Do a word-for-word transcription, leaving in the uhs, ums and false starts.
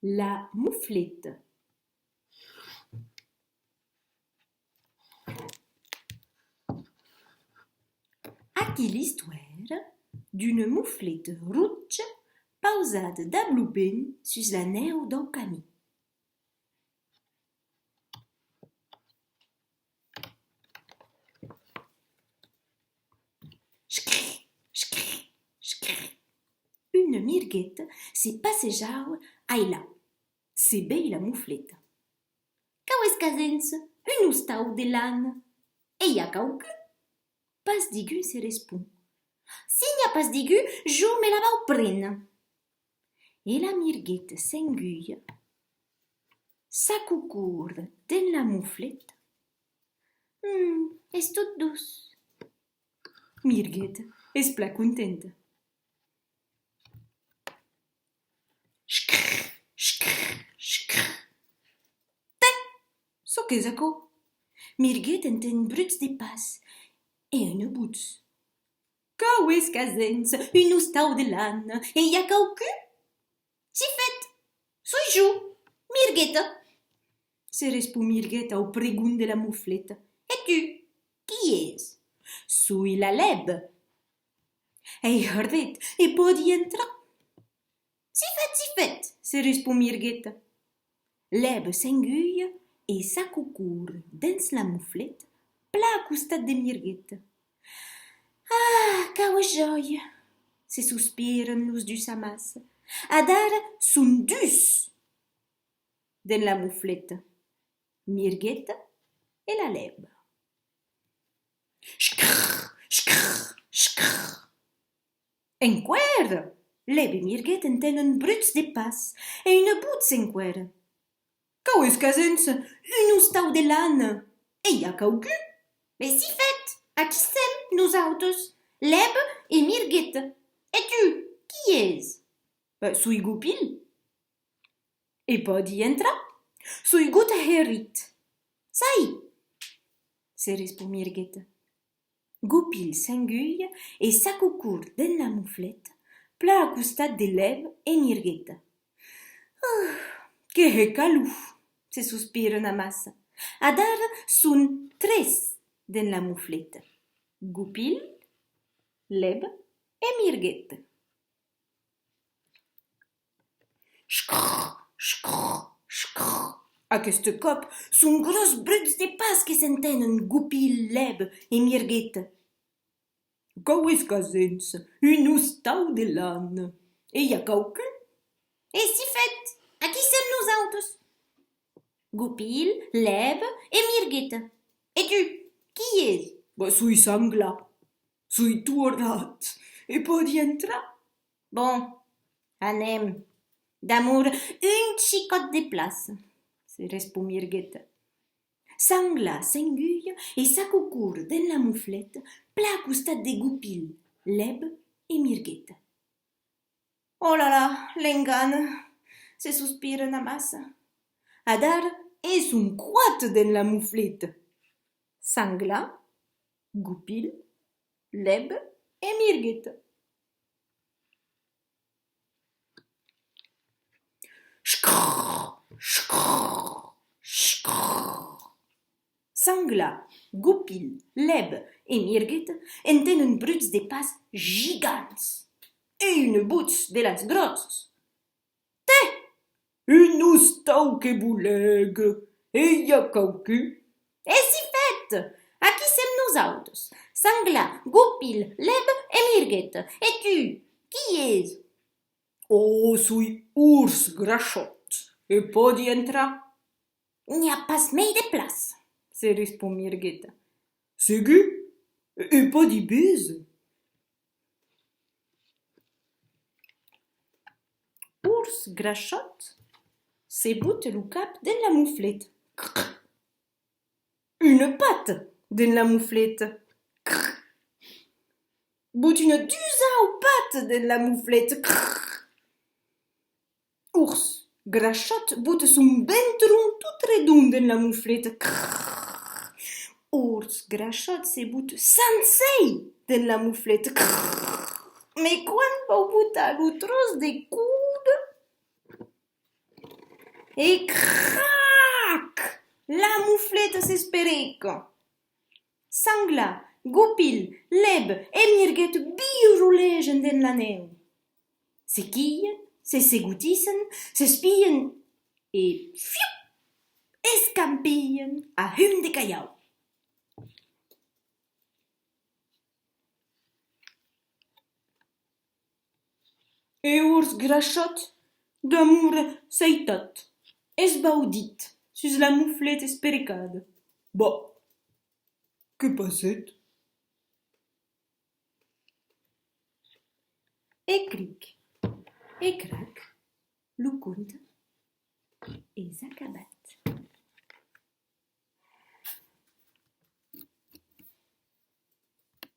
La mofleta. Aquí l'istòria d'una mofleta roja pausada dab lo vent sus la nèu dau camin. Scric, scric, scric. Una mirgueta se passejava ailà. Se vei la mofleta. Quau es qu'as ensa? Un ostau de lana. E i a quauqu'un? Pas degun se respon. Si n'i a pas degun, jo me la vau préner. E la mirgueta s'enguia, s'acocorra dens la mofleta. Hum, es tot doç. Mirgueta es plan contenta. Scric, scric, scric. Tè! Çò qu'es aquò? Mirgueta enten bruts de pas e una votz. Quau es qu'as ensa? Un ostau de lana. E i a quauqu'un? Si fèt! Soi jo, Mirgueta. Se respon Mirgueta au pregon de la mofleta. E tu, qui es? Soi la lèba. Ei hardèth, e pòdi entrar? Si fèt, si fèt, se respon Mirgueta. Lèba s'enguia e s'acocorra dens la mofleta, plan a costat de Mirgueta. Ah, quau jòia! Se sospiran los dus amassa. Adara son dus dens la mofleta, Mirgueta e la lèba. Scric, scric, scric. Enqüèra! Lèba e Mirgueta entenen bruts de pas e una votz enqüèra. Quau es qu'as ensa? Un ostau de lana. E i a quauqu'un? Be si fèt, aquí sèm, nosautes, lèba e Mirgueta. E tu, qui es? Be, soi Gopil. E pòdi entrar? Soi Gota Herit. Sai! Se respon Mirgueta. Gopil s'enguia e s'acocorra dens la mofleta, plan a costat de lèba e Mirgueta. Ah, que hè calor! Se sospiran amassa. Adara son tres dens la mofleta. Gopil, lèba e Mirgueta. Scric, scric, scric. Aqueste còp, son gròs bruts de pas que s'entenen, Gopil, lèba e Mirgueta. Quau es qu'as ensa? Un ostau de lana. E i a quauqu'un? E si fèt, aquí sèm nosautes. Gopil, lèba e Mirgueta. E tu, qui es? Be, soi Sangla. Soi tot horat. E pòdi entrar? Bon, anem. Damora un chicòt de plaça, se respon Mirgueta. Sangla s'enguia e s'acocorra dens la mofleta, plan a costat de Gopil, lèba e Mirgueta. Oh la la, l'engana! Se sospiran amassa. Adara e son quate dens la mofleta. Sangla, Gopil, lèba e Mirgueta. Scric, scric, scric. Sangla, Gopil, lèba e Mirgueta entenen bruts de pas gigants e una votz de las gròssas. Tè! Un ostau que bolèga! E i a quauqu'un? E si fèt! Aquí sèm nosautes, Sangla, Gopil, lèba e Mirgueta. E tu, qui es? Oh, soi Ors Graishòt, e pòdi entrar? N'i a pas mei de plaça, se respon Mirgueta. Segur? E pòdi véser? Ors Graishòt se bota lo cap dens la mofleta. Una pata dens la mofleta. Bota una dusau pata dens la mofleta. Ors Graishòt bota son ventron tot redond dens la mofleta. Ors Graishòt se bota sancèr dens la mofleta. Mes quan vau botar lo tròç de còrda? E crac! La mofleta s'espereca. Sanglar, gopil, lèbe e mirgueta virolegen dens la nèu. Se quilhen, se segotissen, s'espian e, fiup! Escampilhan a hum de calhau. E ors grachat, d'amor seitat, esbaudit sus la mofleta esperecada. Bah, que passèt? E cric, e crac, lo conte es acabat.